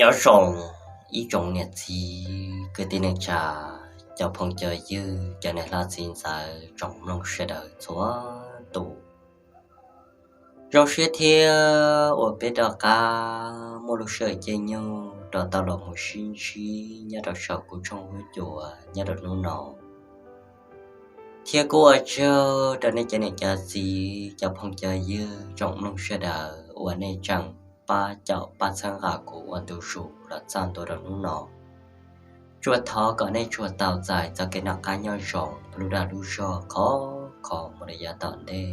Nyob zoo ib tsoom niam txiv kwv tij neej tsa, cov phooj cov ywg, cov niam hlob txiv ntxawm, tsoom mloog sawv daws txhua tus. Zoo siab thiab uas peb rov qab muaj lub sij hawm caij nyoog rov tau los mus sib ntsib nyob rau saum kuv tshooj huab cua nyob rau hnub no. Thiab kuj ua tsaug rau nej cov niam cov txiv, cov phooj cov ywg, tsoom mloog sawv daws uas nej tseem pab caum pab txhawb nqa kuv ua ntu zus los txog ntua rau hnub no. Tsuas thov kom nej tsuas tau txais txoj kev noj qab nyob zoo, lub dag lub zog khov kho mus rau yav tom ntej.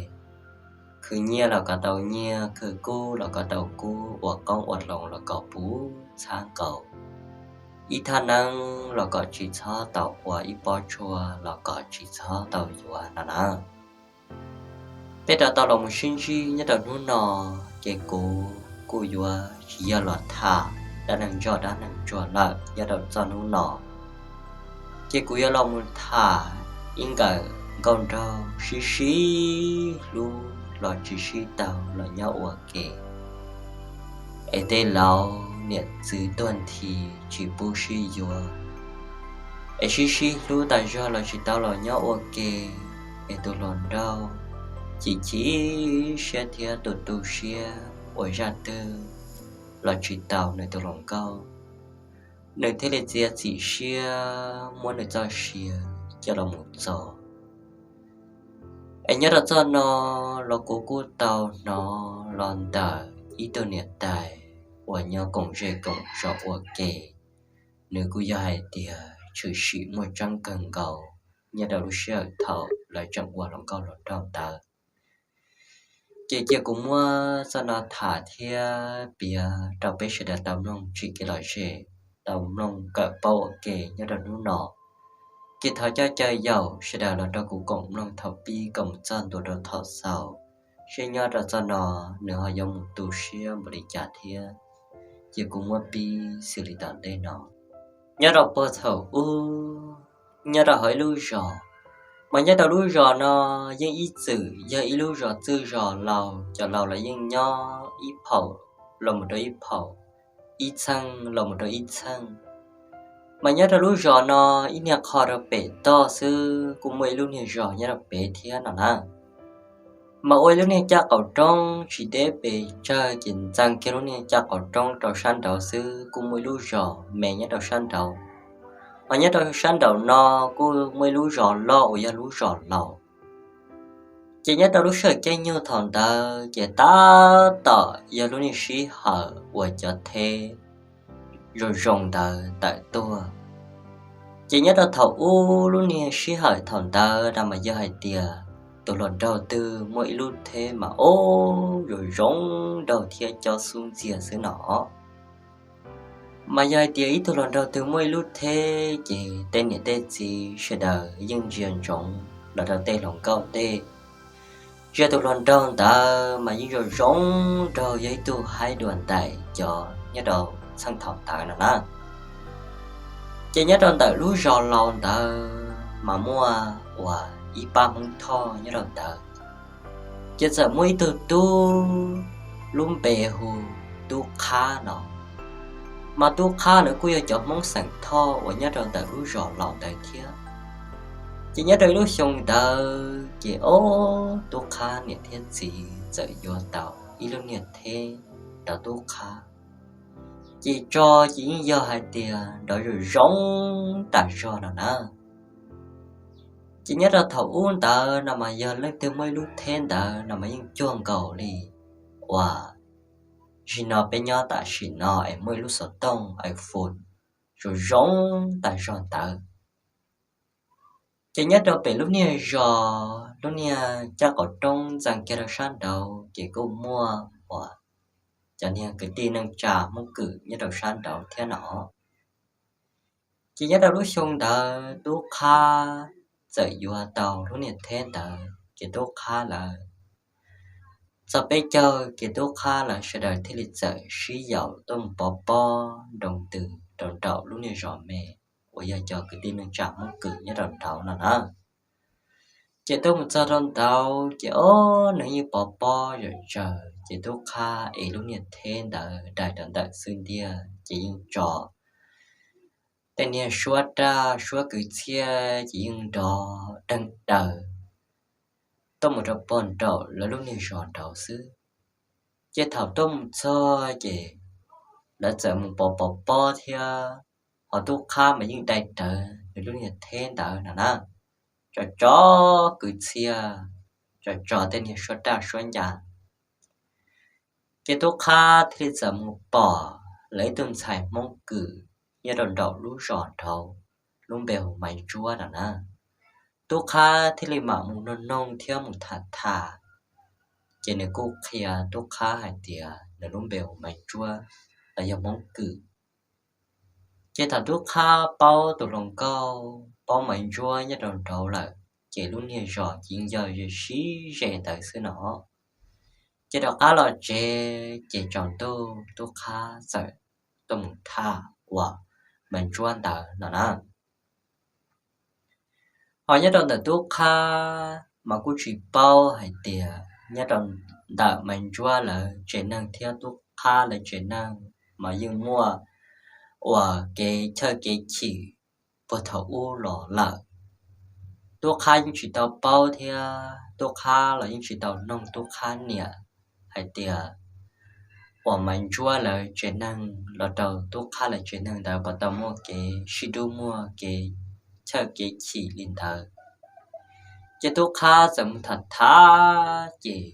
Khwv nyiaj los kom tau nyiaj, khwv kub los kom tau kub, ua qoob ua loo los kom puv txhab nkaus, ib thaj neeb los kom tsis txhob tau ua, ib pob tshuaj los kom tsis txhob tau yuav no na. Peb rov tau los mus sib ntsib nyob rau hnub no, ces kuv kuj yuav tsis yog los tham dab neeg ntsog dab neeg tsuag lawm nyob rau txoj hnub no. Ces kuv yuav los mus tham ib nkawm nkauj nraug sib sib hlub los tsis sib tau los nyob ua ke, es tej laus niam txwv tuag nthi tsis pub sib yuav, es sib sib hlub tas zog los tsis tau los nyob ua ke, es tus hluas nraug chim chim siab thiab tu tu siab ua zaj twg los tsis tau nws tus hluas nkauj, nws thiaj li txiav txim siab muab nws txoj sia coj los mus txo. Es nyob rau txoj no los kuv kuj tau hnov los ntawm ib tug niam tais uas nyob koom zej koom zos ua ke, nws kuj yog hais tias tshwm sim muaj tseeb kawg nkaus nyob rau lub sij hawm thaum lawv tseem ua hluas nkauj hluas nraug ntawd. Ces cia kuv muab txoj no tham thiab piav rau peb sawv daws tau mloog tsim kev lom zem, tau mloog kawm paub ua ke nyob rau hnub no. Ces thov coj caw yaum sawv daws los rau kuv koom mloog thaum pib kom mus txog ntua rau thaum xaus, seb nyob rau txoj no nws ho yuav mus tu siab npaum li cas thiab. Ces kuv muab pib xws li tom ntej no. Nyob rau puag thaum ub, nyob rau hauv ib lub zos, mas nyob rau lub zos no yeej ib txwm yog ib lub zos txwj zos laus, cov laus los yeej nyob ib phaum los mus rau ib phaum, ib txheej los mus rau ib txheej. Mas nyob rau lub zos no ib niag qho rau pem toj xwb kuj muaj ib lub niag zos nyob rau pem thiab no na. Mas ua ib lub niag caj qaum roob tsis deb pes tsawg ces ntxeev kiag lub niag caj qaum roob rau sab nraud xwb kuj muaj ib lub zos me nyob rau sab nraud. Mas nyob rau sab nraud no kuj muaj ib lub zos loj uas yog lub zos laus. Ces nyob rau lub sij hawm caij nyoog thaum ntawd ces tab tom yog lub niag sij hawm uas cov theb zoo zoo ntawd tawm tuaj. Ces nyob rau thaum ub lub niag sij hawm thaum ntawd na mas yog hais tias tus hluas nraug twg muaj ib lub theb mas ub zoo zoo nraug thiab cob xub ntxiag xwb no. Mas yog hais tias ib tug hluas nraug twg muaj ib lub theb ces tej niam tej txiv sawv daws yeej ntsia ntsoov los rau tej hluas nkauj tej. Ntsia tus hluas nraug ntawd mas yeej zoo zoo nraug, yog ib tug haib dua ntais cov nyob rau txheej thaum ntawd no na. Ces nyob rau ntawm lub zos laus ntawd mas muaj uas ib pab Hmoob Thoj nyob rau ntawd. Ces txawm muaj ib tug tub lub npe hu Tub Qhab no, mas Tub Qhab lawv kuj yog cov Hmoob xeem Thoj uas nyob rau ntawm lub zos laus ntawd thiab. Ces nyob rau ib lub xyoo ntawd ces ob Tub Qhab niam thiab txiv txawm yuav tau ib lub niag theb rau Tub Qhab. Ces tso ces yeej yog hais tias nrov zoo zoo tas zog no na. Ces nyob rau thaum ub ntawd no mas yog leej twg muaj ib lub theb ntawd no mas yeej cuag nkaus li uas zim no peb nyob tam sim no es muaj ib lub xov tooj iPhone zoo zoo tas zog ntawd. Ces nyob rau pem lub niag zos, lub niag caj qaum roob ntxeev kiag rau sab nraud ces kuj muaj uas cov niag kwv tij neej tsa Hmoob Kwm nyob rau sab nraud thiab no. Ces nyob rau lub xyoo ntawd Tub Qhab txawm yuav tau lub niag theb ntawd ces Tub Qhab lawv txog peb caug ces Tub Qhab lawv sawv daws thiaj li txawm sib yaum tuaj mus pov pob nroo ntws rau nraum lub niag zos me uas yog cov kwv tij neej tsa Hmoob Kwm nyob rau nraud no na. Ces tuaj mus txog rau ntawd ces ob nws yeej pov pob zom zaws, ces tub qhab es lub niag theb ntawd dai rau ntawm xub ntiag ces yeej tso tej niag suab raj suab kwv txhiaj ces yeej nrov deeg daws tuaj mus rau pog nraum lawv lub niag zos nraud xwb. Ces thaum tuaj mus txog ces lawv txawm mus pov pov pob thiab, ho tub qhab mas yeej dai rawv nws lub niag theb ntawd no na, tso tso kwv txhiaj, tso tso tej niag suab raj suab ncas. Ces tub qhab thiaj li txawm mus pom lawv ib tug ntxhais Hmoob Kwm nyob rau nraum lub zos nraud, lub npe hu Maiv Ntsuab no na. Tub qhab thiaj li mam mus noog noog thiab mus tham tham, ces nws kuj qhia tub qhab hais tias nws lub npe hu Maiv Ntsuab los yog Hmoob Kwm. Ces thaum tub qhab paub tus hluas nkauj paub Maiv Ntsuab nyob rau nraud lawm, ces lub niag zos ces yog sib ze ntawd xwb no. Ces rov qab los tsev ces tsaus ntuj tub qhab txawm tuaj mus tham uas Maiv Ntsuab ntawd no na. Ho nyob rau ntawm tub qhab mas kuj tsis paub hais tias nyob rau ntawm Maiv Ntsuab lawv tsev neeg thiab tub qhab lawv tsev neeg mas yeej muaj uas kev chawj kev chim puag thaum ub los lawm. Tub qhab yeej tsis tau paub thiab tub qhab los yeej tsis tau noog tub qhab niam hais tias uas Maiv Ntsuab lawv tsev neeg los rau tub qhab lawv tsev neeg ntawd puas tau muaj kev sib dub muaj kev chawj kev chim li ntawd. Ces tub qhab txawm mus tham tham ces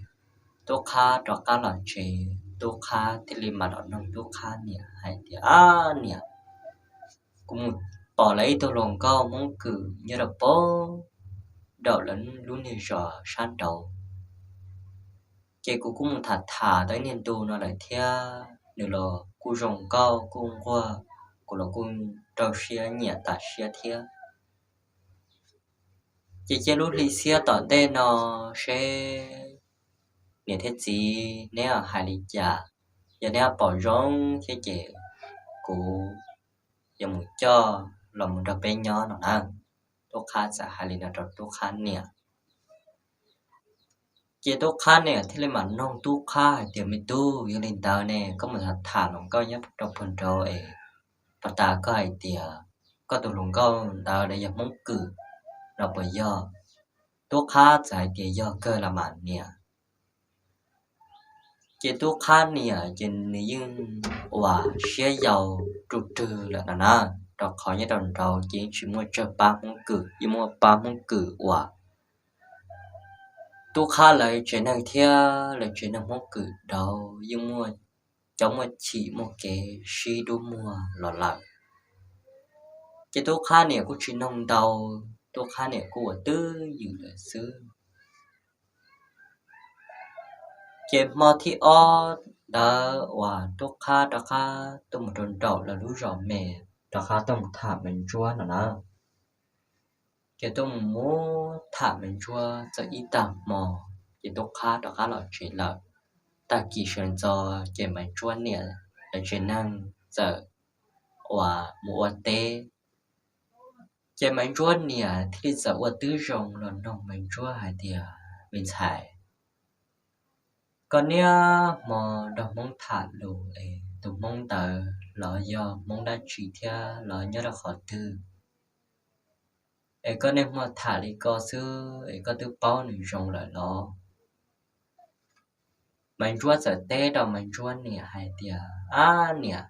tub qhab rov qab los tsev, tub qhab thiaj li mam los noog tub qhab niam hais tias, Ab niam, kuv mus pom lawv ib tug hluas nkauj Hmoob Kwm nyob rau pem nraum lawv lub niag zos sab nraud, ces kuv kuj mus tham tham tau ib niag ntu no lawm thiab, nws los kuj zoo nkauj kuj nquag, kuv los kuj rau siab nyiam tas siab thiab. Ces cia lub hli xiab tom ntej no seb niam thiab txiv neb hais li cas, yog neb pom zoo thiab ces kuv yuav mus coj los mus nrog peb nyob no na. Tub qhab txawm hais li no rau tub qhab niam. Ces tub qhab niam thiaj li mam noog tub qhab hais tias, Me tub, yog li ntawd ne koj mus tham tham hluas nkauj nyob rau puag nraud es, puas tas koj hais tias koj tus hluas nkauj ntawd yog Hmoob Kwm los puas yog? Tub qhab txawm hais tias, Yog kawg los mas niam. Ces tub qhab niam ces nws yeej uas siab yau rus rwg lawm no na, rau qhov nyob rau nraud ces yeej tsis muaj tsawg pab Hmoob Kwm, yeej muaj pab Hmoob Kwm uas tub qhab lawv tsev neeg thiab lawv tsev neeg Hmoob Kwm nraud yeej muaj cov muaj chim muaj kev sib dub muag los lawm. Ces tub qhab niam kuj tsis noog ntau, tub qhab niam kuj ua twj ywm lawm xwb. Ces hmo thib ob ntawd uas tub qhab rov qab tuaj mus rau nraum lawv lub zos me, rov qab tuaj mus tham Maiv Ntsuab no na. Ces tuaj mus mus tham Maiv Ntsuab txog ib tag hmo, ces tub qhab rov qab los tsev lawm. Tag kis sawv ntxov ces Maiv Ntsuab niam lawv tsev neeg txawm uas mus ua teb. Ces Maiv Ntsuab niam thiaj li txawm ua twb zoo los noog Maiv Ntsuab hais tias, Me ntxhais, koj niaj hmo nrog Hmoob tham lus es tus Hmoob ntawd los yog Hmoob dab tsi thiab los nyob rau qhov twg? Es koj niaj hmo tham li ko xwb es koj twb paub nws zoo lawm los? Maiv Ntsuab txawm teb rau Maiv Ntsuab niam hais tias, Ab niam,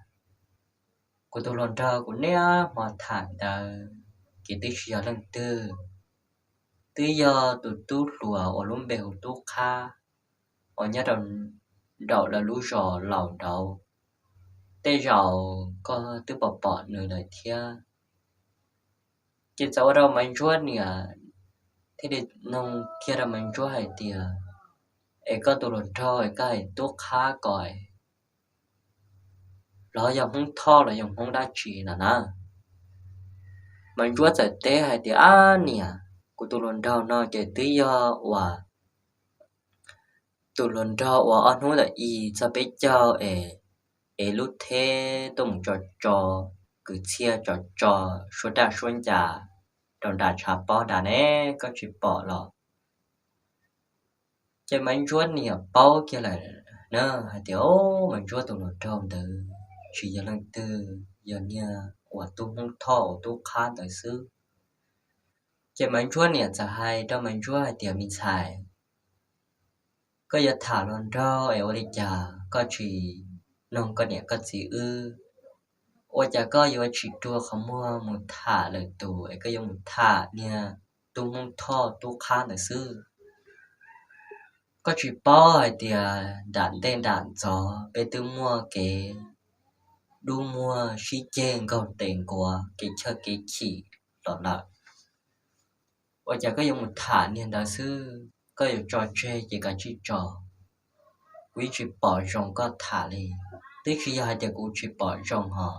kuv tus hluas nraug kuv niaj hmo tham ntawd ces twb tsis yog leej twg, twb yog tus tub hluas uas lub npe hu Tub Qhab uas nyob rau nraum lawv lub zos laus nraud. Tej zaum koj twb pom pom nws lawm thiab. Ces txawm ua rau Maiv Ntsuab niam thiaj li noog kiag rau Maiv Ntsuab hais tias, Es koj tus hluas nraug es koj hais Tub Qhab ko los yog Hmoob Thoj los yog Hmoob dab tsi no na? Maiv Ntsuab txawm teb hais tias, Ab niam, kuv tus hluas nraug no ces twb yog uas tus hluas nraug uas ob hnub ntawm ib txog peb caug es, es lub theb tuaj mus tso tso kwv txhiaj tso tso suab raj suab ncas rau nram tshav pob nrad ne, koj tsis pom los? Ces Maiv Ntsuab niam paub kiag lawm na hais tias, Maiv Ntsuab tus hluas nraug ntawd tsis yog leej twg, yog niag uas tub Hmoob Thoj uas tub qhab ntawd xwb. Ces Maiv Ntsuab niam txawm hais rau Maiv Ntsuab hais tias, Me ntxhais, koj yuav tham hluas nraug es ua li cas koj tsis noog koj niam koj txiv wb? Ua cas koj yuav tsis rua qhov muag mus tham lwm tus es koj yuav mus tham niag tub Hmoob Thoj tub qhab ntawd xwb? Koj tsis paub hais tias nram ntej nram ntxov peb twb muaj kev dub muag sib ceg nkaug tes nkuav kev chawj kev chim los lawm. Ua cas koj yuav mus tham niag ntawd xwb? Koj yuav tso tseg ces kav tsij tso. Kuv yeej tsis pom zoo koj tham li. Twb tsis yog hais tias kuv tsis pom zoo hos,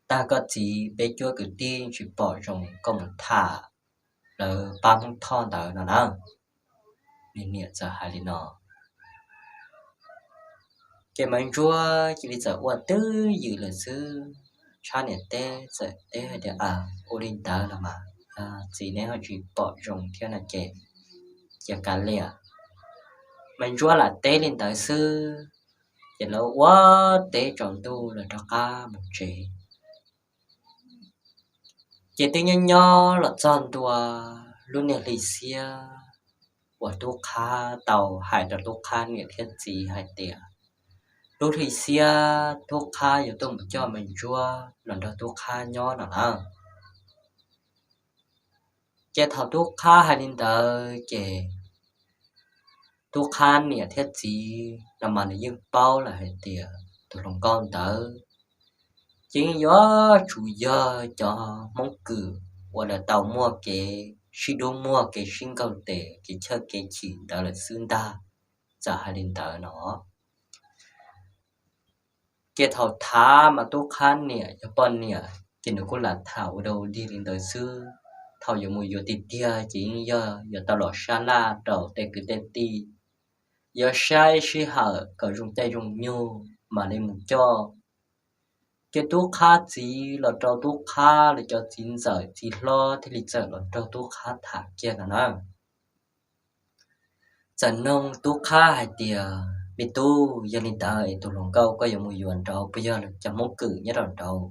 tag koj txiv peb cuab kwv tij tsis pom zoo koj mus tham lawv pab Hmoob Thoj ntawd no na. Nws niam txawm hais li no, ces Maiv Ntsuab cia li txawm ua twj ywm lawm xwb. Tshab niam teb txawm teb hais tias, Ua li ntawd los mas, yog txiv neb ho tsis pom zoo thiab no ces cia kav liam. Maiv Ntsuab lam teb li ntawd xwb, ces lawv ua teb tsaus ntuj lawv rov qab mus tsev. Ces twb nyob nyob los txog ntua lub niag hli xiab uas tub qhab tau hais rau tub qhab niam thiab txiv hais tias, lub hli xiab tub qhab yuav tuaj mus coj Maiv Ntsuab los nrog tub qhab nyob no lawm. Ces thaum tub qhab hais li ntawd ces tub qhab niam thiab txiv los mas nws yeej paub lawm hais tias tus hluas nkauj ntawd ces yeej yuav tsum yog cov Hmoob Kws uas lawv tau muaj kev sib dub muag kev sib nkaug tes kev chawj kev chim ntawd lawm xwb ntag. Txawm hais li ntawd no, ces thaum thav mas tub qhab niam yog poj niam ces nws kuj lam tham ua dog ua dig li ntawd xwb. Thaum yuav mus yuav tiag tiag ces yeej yog yuav tau los sab laj rau tej kwv tej tij, yuav saib sij hawm kom zoo caij zoo nyoog mam li mus coj. Ces tub qhab txiv los rau tub qhab lawv cov txiv ntxawm txiv hlob thiaj li txawm los nrog tub qhab tham kiag no na. Txawm noog tub qhab hais tias, Me tub, yog li ntawd es tus hluas nkauj koj yuav mus yuav nraud puas yog cov Hmoob Kws nyob rau nraud?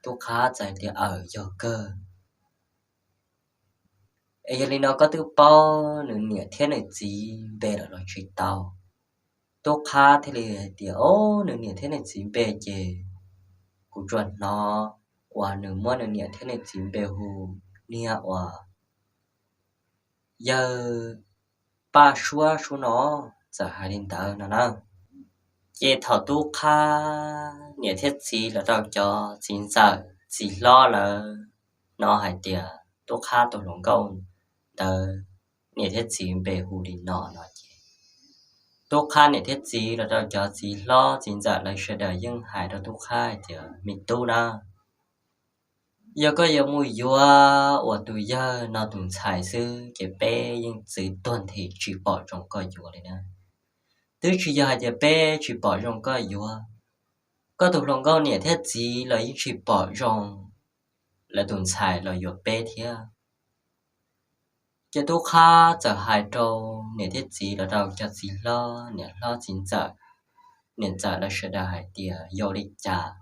Tub qhab txawm hais tias, Aws, yog kawg. Es yog li no koj twb paub nws niam thiab nws txiv npe lawm los tsis tau? Tub qhab thiaj li hais tias, Ob, nws niam thiab nws txiv npe ces kuv tsuas hnov uas nws muab nws niam thiab nws txiv npe hu niag uas yawg Paj Suab Suab no. Txawm hais li ntawd no na, ces thaum tub qhab niam thiab txiv los rau cov txiv ntxawm txiv hlob lawv hnov hais tias tub qhab tus hluas nkauj ntawd niam thiab txiv npe hu li no no ces tub qhab niam thiab txiv los rau cov txiv hlob txiv ntxawm lawv sawv daws yeej hais rau tub qhab hais tias, Me tub na, yog koj yuav mus yuav uas tus yawg no tus ntxhais xwb ces peb yeej txwv tuag nthi tsis pom zoo koj yuav li na. Twb tsis yog hais tias peb tsis pom zoo koj yuav, koj tus hluas nkauj niam thiab txiv los yeej tsis pom zoo lawv tus ntxhais los yuav peb thiab. Ces tub qhab txawm hais rau niam thiab txiv los rau cov txiv hlob niam hlob txiv ntxawm, niam ntxawm lawv sawv daws hais tias, Yog li cas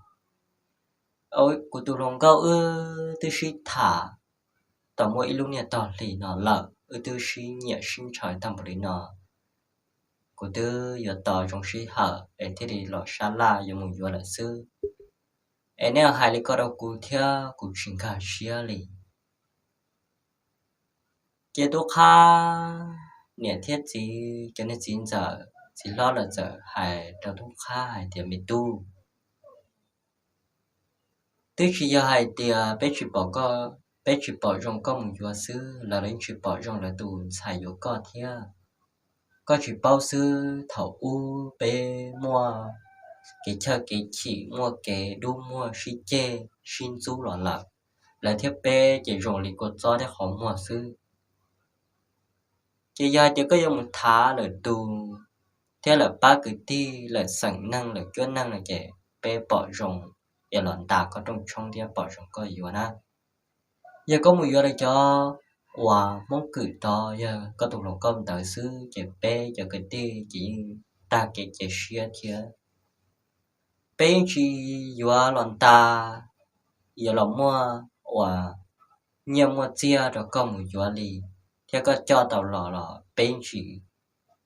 kuv tus hluas nkauj wb twb sib tham tau muaj ib lub niag tog hli no lawm, wb twb sib nyiam sib ntshaw tag npaum li no, kuv twb yuav tos zoo sij hawm es thiaj li los sab laj yuav mus yuav lawm xwb. Es neb hais li ko rau kuv thiab kuv tsis nkag siab li. Ces tub qhab niam thiab txiv cov niag txiv ntxawm txiv hlob lawv txawm hais rau tub qhab hais tias, Me tub, twb tsis yog hais tias peb tsis pom zoo koj mus yuav xwb, lawv los yeej tsis pom zoo lawv tus ntxhais yuav koj thiab. Koj tsis paub xwb, thaum ub peb muaj kev chawj kev chim, muaj kev dub muag sib ceg sib ntxub los lawm, lawv thiab peb ces zoo li kua txob thiab qhov muag xwb. Ces yog hais tias koj yuav mus thav lawm tus thiab lawm pab kwv tij lawm xeem neeg lawm cuab neeg no ces peb pom zoo yuav los ntas koj rooj tshoob thiab pom zoo koj yuav na. Yog koj mus yuav lawv cov uas Hmoob Kwm tod yog koj tus hluas nkauj ntawd xwb ces peb cov kwv tij ces yeej tag kev cia siab thiab. Peb yeej tsis yuav los ntas, yuav los muaj uas nyiaj muaj txiaj rau koj mus yuav li, thiab koj coj tau los los peb yeej tsis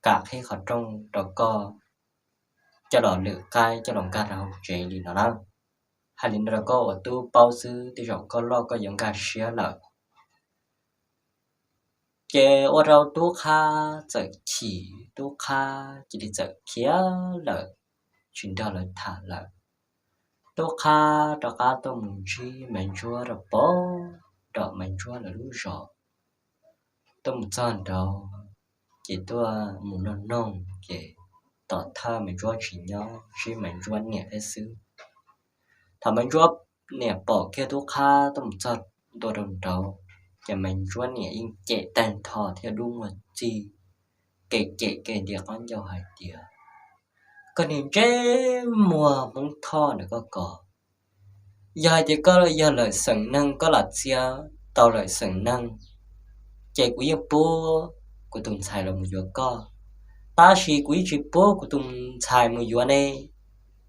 kam qhib qhov rooj rau koj coj los lwm qaib coj los nkag rau hauv tsev li no na. Hais li no rau koj ua tub paub xwb, tej zaum koj loj koj yuav nkag siab lawm. Ces ua rau tub qhab txawm chim, tub qhab cia li txawm khiav lawm, tsis nrog lawv tham lawm. Tub qhab rov qab tuaj mus ntsib Maiv Ntsuab rau pem nram Maiv Ntsuab lawv lub zos. Tuaj mus txog nraud ces tuaj mus nug noog ces tom thawj Maiv Ntsuab tsis nyob, ntsib Maiv Ntsuab niam thiab xwb. Thaum Maiv Ntsuab niam pom kiag tub qhab tuaj mus txog ntua rau nraud, ces Maiv Ntsuab niam yeej cem tag nrho thiab dub muag txig, kev cem kev nti qaub ncaug hais tias, koj niag ntsej muag Hmoob Thoj ntawm koj ko, yog hais tias koj yog lawm xeem neeg, koj lam txia tau lawm xeem neeg, ces kuv yeej pub kuv tus ntxhais los mus yuav koj. Tab sis kuv yeej tsis pub kuv tus ntxhais mus yuav ne,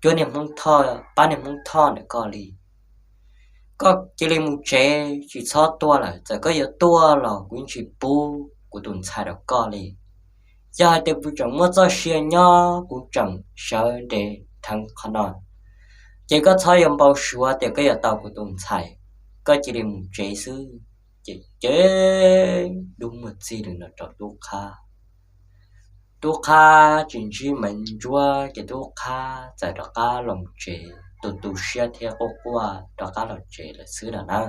cuab niag Hmoob Thoj, pab niag Hmoob Thoj ntawm koj li. Koj cia li mus tsev tsis txhob tuaj lawm, txawm koj yuav tuaj los kuv yeej tsis pub kuv tus ntxhais rau koj li. Yog hais tias kuv tseem muaj txoj sia nyob, kuv tseem sawv nres dheev qhov no, ces koj txhob yuav npau suav tias koj yuav tau kuv tus ntxhais, koj cia li mus tsev xwb. Ces cem dub muag txig li no rau tub qhab. Tub qhab tsis ntsib Maiv Ntsuab ces tub qhab txawm rov qab los tsev, tu tu siab thiab quaj quaj rov qab los tsev lawm xwb no na.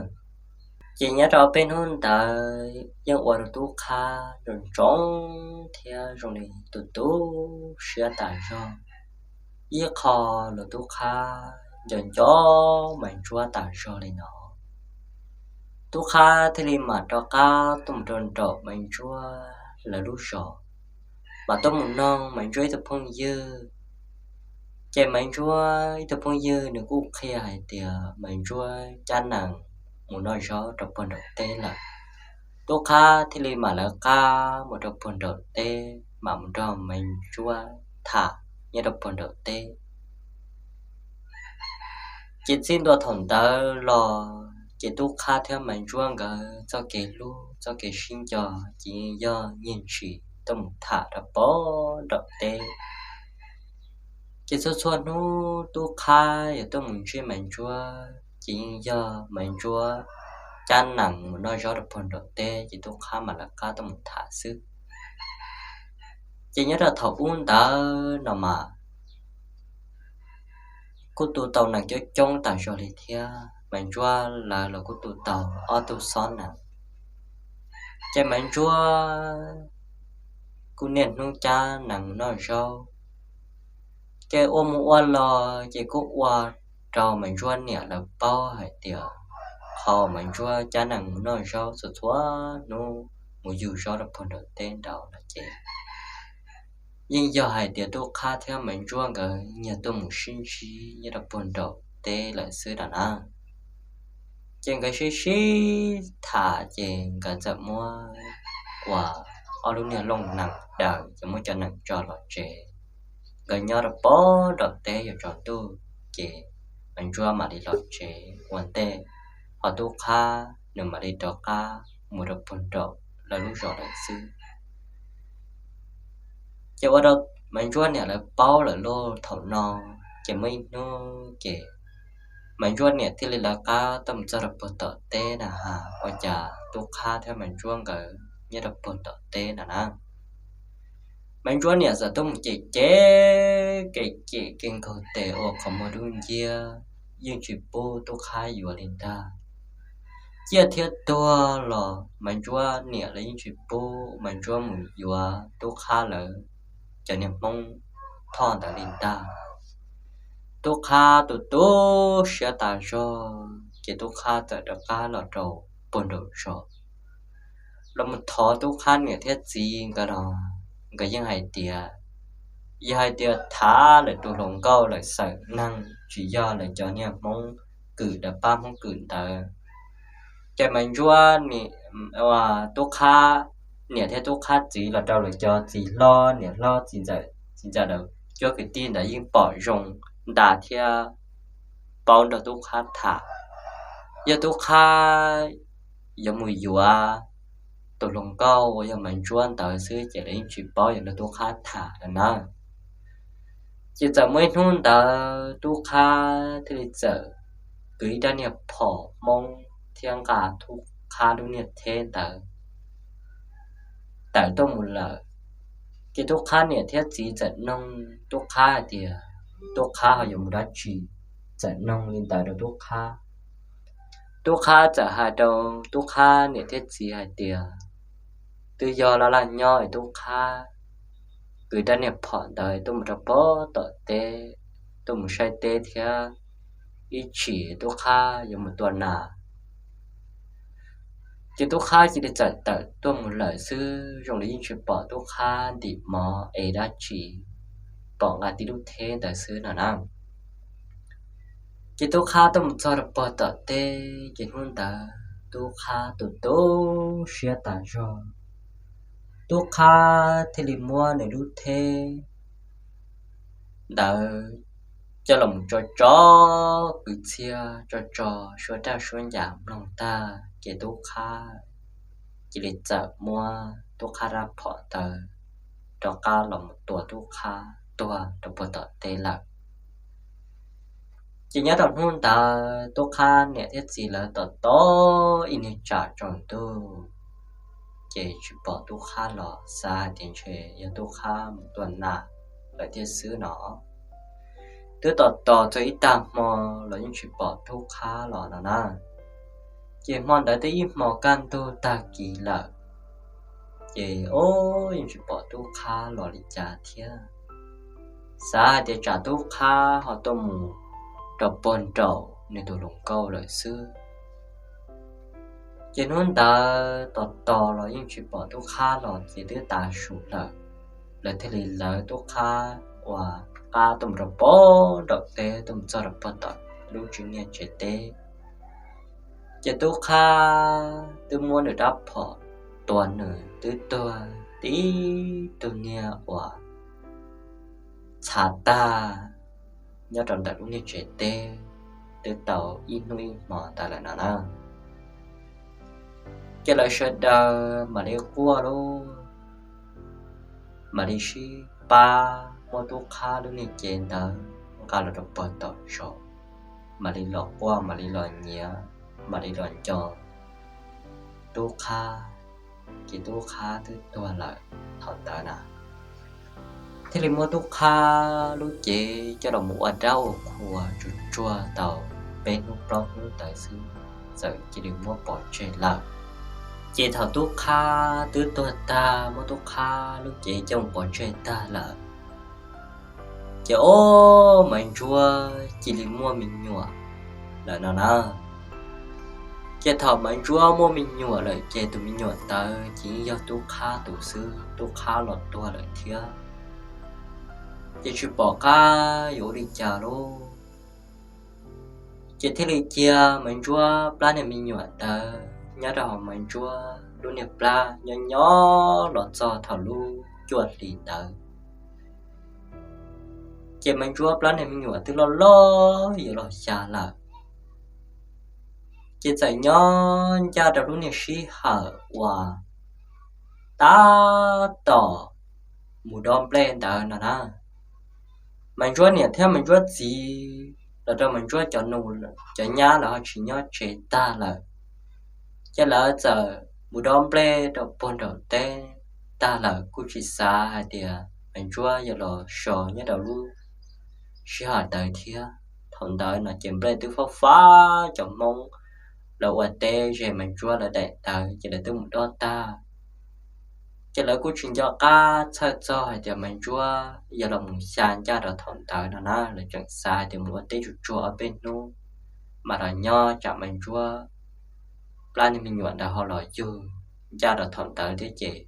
Ces nyob rau peb hnub ntawd yeej ua rau tub qhab ntsoov ntsoov thiab zoo li tu tu siab tas zog. Ib qho los tub qhab nco nco Maiv Ntsuab tas zog li no. Tub qhab thiaj li mam rov qab tuaj mus rau nraum Maiv Ntsuab lawv lub zos, mas tuaj mus noog Maiv Ntsuab ib tug phooj ywg. Ces Maiv Ntsuab ib tug phooj ywg nws kuj qhia hais tias Maiv Ntsuab cab nees mus noj zaub rau puag nraum teb lawm. Tub qhab thiaj li mam lawv qab mus rau puag nraum teb, mam mus nrog Maiv Ntsuab tham nyob rau puag nraum teb. Ces txij ntua thaum ntawd los ces tub qhab thiab Maiv Ntsuab nkawd txoj kev hlub txoj kev sib nco ces yeej yog nyiag ntshis tuaj mus tham rau puag nraum teb. Ces txhua txhua hnub tub qhab yog tuaj mus ntsib Maiv Ntsuab ces yeej yog Maiv Ntsuab cab nees mus noj zaub rau puag nraum teb ces tub qhab mam lawv qab tuaj mus tham xwb. Ces nyob rau thaum ub ntawd no mas kuj tu tau nees coob coob tas zog li thiab, Maiv Ntsuab lawv los kuj tu tau ob tug xob nees. Ces Maiv Ntsuab kuj niaj hnub cab nees mus noj zaub. Ces ua mus ua los ces kuj ua rau Maiv Ntsuab niam lawv paub hais tias qhov Maiv Ntsuab cab nees mus noj zaub txhua txhua hnub mus yug zaub rau puag nraum teb nraud no ces yeej yog hais tias tub qhab thiab Maiv Ntsuab nkawd nyiag tuaj mus sib ntsib nyob rau puag nraum teb lawm xwb no na. Ces nkawd sib sib tham ces nkawd txawm muab ua ob lub niag looj nees daws ces muab cov nees tso los tsev. Nkawd nyob rau puag nraum teb yuav tsaus ntuj ces Maiv Ntsuab mam li los tsev ua ntej, ho tub qhab nws mam li rov qab mus rau puag nraum lawv lub zos lawm xwb. Ces ua rau Maiv Ntsuab niam lawv paub lawm lauj. Thaum no ces muaj ib hnub ces Maiv Ntsuab niam thiaj li lawv qab tuaj mus txog rau puag tom teb na has ua cas tub qhab thiab Maiv Ntsuab nkawd nyob rau puag tom teb na na. Maiv Ntsuab niam txawm tuaj mus cem cem kev cem kev nkaug tes ua qhov muag dub nciab, yeej tsis pub tub qhab yuav li ntag. Ciaj thiab tuag los Maiv Ntsuab niam lawv yeej tsis pub Maiv Ntsuab mus yuav tub qhab lawv cov niag Hmoob Thoj ntawd li ntag. Tub qhab tu tu siab tas zog ces tub qhab txawm rov qab los rau puag nraum zos los mus thov tub qhab niam thiab txiv nkawd los nkawd yeej hais tias yog hais tias tham lawm tus hluas nkauj lawm xeem neeg tsis yog lawv cov niag Hmoob Kwm lawv pab Hmoob Kwm ntawd, ces Maiv Ntsuab niam Tub Qhab niam thiab Tub Qhab txiv los rau lawv cov txiv hlob, niam hlob, txiv ntxawm, txiv ntxawm lawv cov kwv tij ntawd yeej pom zoo ntag thiab paub nrog Tub Qhab tham. Yog Tub Qhab yuav mus yuav tus hluas nkauj uas yog Maiv Ntsuab ntawd xwb ces lawv yeej tsis paub yuav nrog Tub Qhab tham lawm na. Ces txawm muaj ib hnub ntawd Tub Qhab thiaj li txawm kwv ib rab niag phom Hmoob thiab nqa Tub Qhab lub niag theb ntawd tawm tuaj mus lawm. Ces Tub Qhab niam thiab txiv txawm noog Tub Qhab hais tias Tub Qhab ho yuav mus dab tsi, txawm noog li ntawd rau Tub Qhab. Tub Qhab txawm hais rau Tub Qhab niam thiab txiv hais tias twb yog laj laj nyob es Tub Qhab kwv rab niag phom ntawd tuaj mus rau pem tom teb, tuaj mus saib teb thiab ib chim Tub Qhab yuav mus tua nas. Ces Tub Qhab cia li txawm tawm tuaj mus lawm xwb, zoo li yeej tsis pom Tub Qhab ntim mov es dab tsi, pom nqa tib lub theb ntawd xwb no na. Ces Tub Qhab tuaj mus txog rau pem tom teb, ces hnub ntawd Tub Qhab tu tu siab tas zog. Tub Qhab thiaj li muab nws lub theb ntawd coj los mus tso tso kwv txhiaj, tso tso suab raj suab ncas mloog tag, ces Tub Qhab cia li txawm muab Tub Qhab rab phom ntawd rov qab los mus tua Tub Qhab tuag rau pem tom teb lawm. Ces nyob rau hnub ntawd Tub Qhab niam thiab txiv lawv tos tos ib niag tsam tsaus ntuj, ces tsis pom Tub Qhab los, xav hais tias ntshe yog Tub Qhab mus tua nas lawm thiab xwb no. Twb tos tos txog ib tag hmo los yeej tsis pom Tub Qhab los no na. Ces hmo ntawd twb ib hmo kaj ntug tag kis lawm, ces o, yeej tsis pom Tub Qhab los li cas thiab. Xav hais tias tsam Tub Qhab ho tuaj mus rau puag nraum nws tus hluas nkauj lawm xwb. Ces hnub ntawd tos tos los yeej tsis pom Tub Qhab los ces twb tav su lawm, lawv thiaj li lawv Tub Qhab ua qab tuaj mus rau pem nraum teb, tuaj mus txog rau pem tom lub tsev niag tsev teb. Ces Tub Qhab twb muab nws rab phom tua nws twb tuag tib tug niag uas txhav tag nyob rau ntawm lub niag tsev teb twb tau ib hnub ib hmo ntawd lawm no na. Ces lawv sawv daws mam li quaj lub, mam li sib pab muab Tub Qhab lub niag cev ntawd nqa los rau pem tom zos, mam li los quaj, mam li los nyiav, mam li los nco Tub Qhab. Ces Tub Qhab twb tuag lawm thaum ntawd na, thiaj li muab Tub Qhab lub cev coj los mus ua dab ua qhua tsuag tsuag tau peb hnub plaub hnub ntawd xwb, txawm cia li muab pov tseg lawm. Ces thaum Tub Qhab twb tuag tag, muab Tub Qhab lub cev coj mus pov tseg tag lawm, ces o, Maiv Ntsuab cia li muaj me nyuam lawm no na. Ces thaum Maiv Ntsuab muaj me nyuam lawm ces tus me nyuam ntawd ces yeej yog Tub Qhab tus xwb, Tub Qhab los tuag lawm thiab, ces tsis pom qab yuav ua li cas lauj. Ces thiaj li cia Maiv Ntsuab plab niag me nyuam ntawd nyob rau hauv Maiv Ntsuab lub niag plab nyob nyob los txog thaum lub cuaj hlis ntawd. Ces Maiv Ntsuab plab niag me nyuam twb loj loj yuav los xya lawm. Ces txawm nyob ncaj rau lub niag sij hawm uas tab tom mus dob nplej ntawd no na. Maiv Ntsuab niam thiab Maiv Ntsuab txiv los rau Maiv Ntsuab cov nus cov nyab lawv ho tsis nyob tsev tag lawm, ces lawv txawm mus dob nplej rau puag nraum teb tag lawm, kuj tsis xav hais tias Maiv Ntsuab yuav los so nyob rau lub sij hawm ntawd thiab. Thaum ntawd no ces nplej twb fab fab, cov Hmoob lawv ua teb ze Maiv Ntsuab lawv daim ntawd ces lawv twb mus dob tag. Ces lawv kuj tsis nco qab txhawj txog hais tias Maiv Ntsuab yog los mus xya ncaj rau thaum ntawd no na, lawv tseem xav hais tias mus ua teb tsuag tsuag ob peb hnub mas los nyob tsam Maiv Ntsuab plab niag me nyuam ntawd ho los yug ncaj rau thaum ntawd thiab ces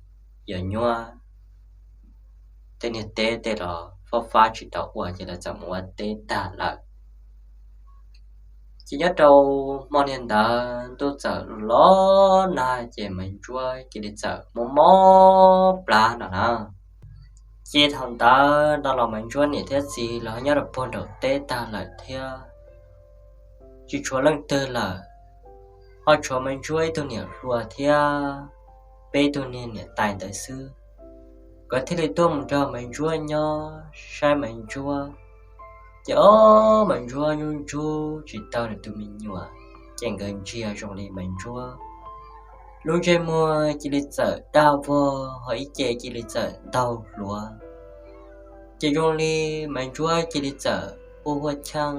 yog nyuab tej niag teb tej los fab fab tsis tau ua ces lawv txawm mus ua teb tag lawm. Ces nyob rau hmo niag ntawd ntuj txawm los nag ces Maiv Ntsuab cia li txawm mob mob plab no na. Ces thaum ntawd no los Maiv Ntsuab niam thiab txiv los nyob rau puag nraum teb tag lawm thiab, tsis tshuav leej twg lawm, ho tshuav Maiv Ntsuab ib tug niam hluas thiab peb tug niag niam tais ntawd xwb. Nkawd thiaj li tuaj mus nrog Maiv Ntsuab nyob saib Maiv Ntsuab. Ces ob Maiv Ntsuab ntsub ntsub tsis tau nws tus me nyuam, ces nkawd ntsia zoo li Maiv Ntsuab lub ntsej muag cia li txawm daj vog, ho ib ce cia li txawm ntaug hluav. Ces zoo li Maiv Ntsuab cia li txawm ua huaj cheej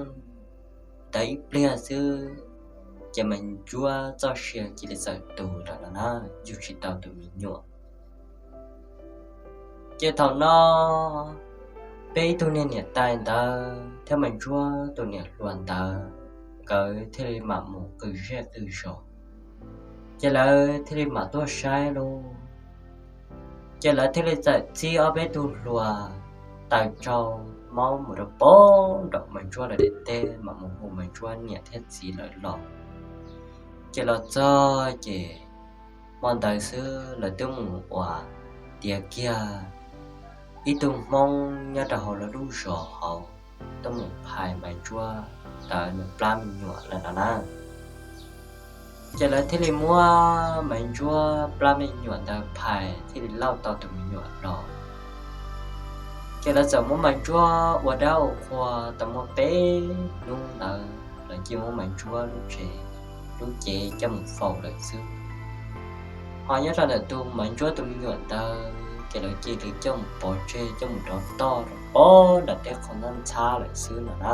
ntawd ib pliag xwb, ces Maiv Ntsuab txoj sia cia li txawm tu lawm no na, yug tsis tau tus me nyuam. Ces thaum no peb ib tug niag niam tais ntawd thiab Maiv Ntsuab tus niam hluas ntawd, nkawd thiaj li mam mus qw zej qw zos, ces lawv thiaj li mam tuaj saib lauj. Ces lawv thiaj li txawm txib ob peb tug hluas taws tsau maub mus rau pem nram Maiv Ntsuab lawv daim teb, mam mus hu Maiv Ntsuab niam thiab txiv lawv los. Ces los txog ces hmo ntawd xwb lawv twb mus ua tiav kiag ib tug Hmoob nyob rau hauv lawv lub zos hauv, twb mus phais Maiv Ntsuab ntawd nws plab me nyuam lawm no na. Ces lawv thiaj li muab Maiv Ntsuab plab me nyuam ntawd phais thiaj li lauj tau tus me nyuam los. Ces lawv txawm muab Maiv Ntsuab ua dab ua qhua tau muaj peb hnub ntawd, lawv cia muab Maiv Ntsuab lub tsev, lub cev coj mus faus lawm xwb. Ho nyob rau ntawm tus Maiv Ntsuab tus me nyuam ntawd ces lawv cia li coj mus pov tseg coj mus rov toj rau pem nram tej qhov ntxhab ntxhab lawm xwb no na.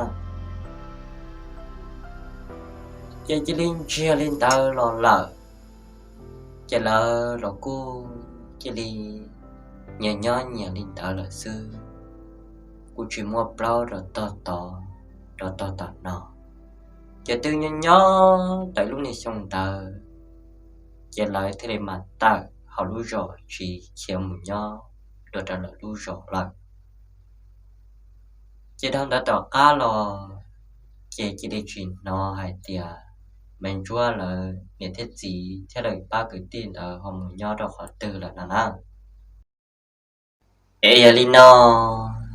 Ces cia li ntsiag li ntawd los lawm. Ces lawv los kuj cia li nyias nyob nyias li ntawd lawm xwb, kuj tsis muaj plaub rau tog tod rau tog tom no. Ces twb nyob nyob tau lub niag xyoo ntawd, ces lawv thiaj li mam tawm hauv lub zos tsis khiav mus nyob dua rau lawv lub zos lawm. Ces dhau ntawd tom qab los, ces cia li tsis hnov hais tias Maiv Ntsuab lawv niam thiab txiv thiab lawv pab kwv tij ntawd ho mus nyob rau qhov twg lawm no na. Es yog li no,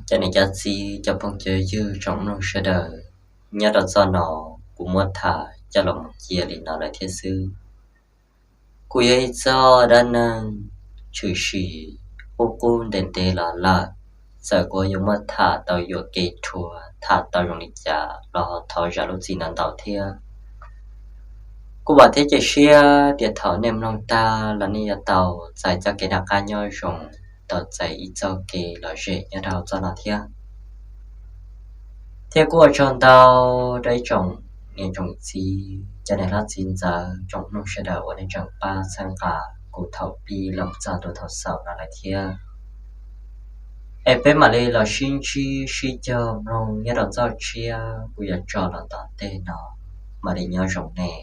cov niam cov txiv cov phooj cov ywg tsoom mloog sawv daws, nyob rau txoj no kuv muab tham coj los mus cia li no lawm thiab xwb. Kuj yog ib txoj dab neeg tshwm sim qub qub ntev ntev los lawm. Txawm kuv yuav muab tham tau yuam kev rhuav, tham tau zoo li cas los ho thov zam lub txim ntau ntau thiab. Kuj vam thiab cia siab tias thaum nej mloog tag los nej yuav tau txais txoj kev noj qab nyob zoo, tau txais ib txoj kev lom zem nyob rau txoj no thiab. Thiab kuj ua tsaug ntau rau ib tsoom niam tsoom txiv, cov niam hlob txiv ntxawm, tsoom mloog sawv daws uas nej tseem pab txhawb nqa kuv thaum pib los txog rau thaum xaus no lawm thiab. Es peb mam li los sib ntsib sib cog mloog nyob rau txoj tshiab kuv yuav tso los tom ntej no. Mam li nyob zoo nej.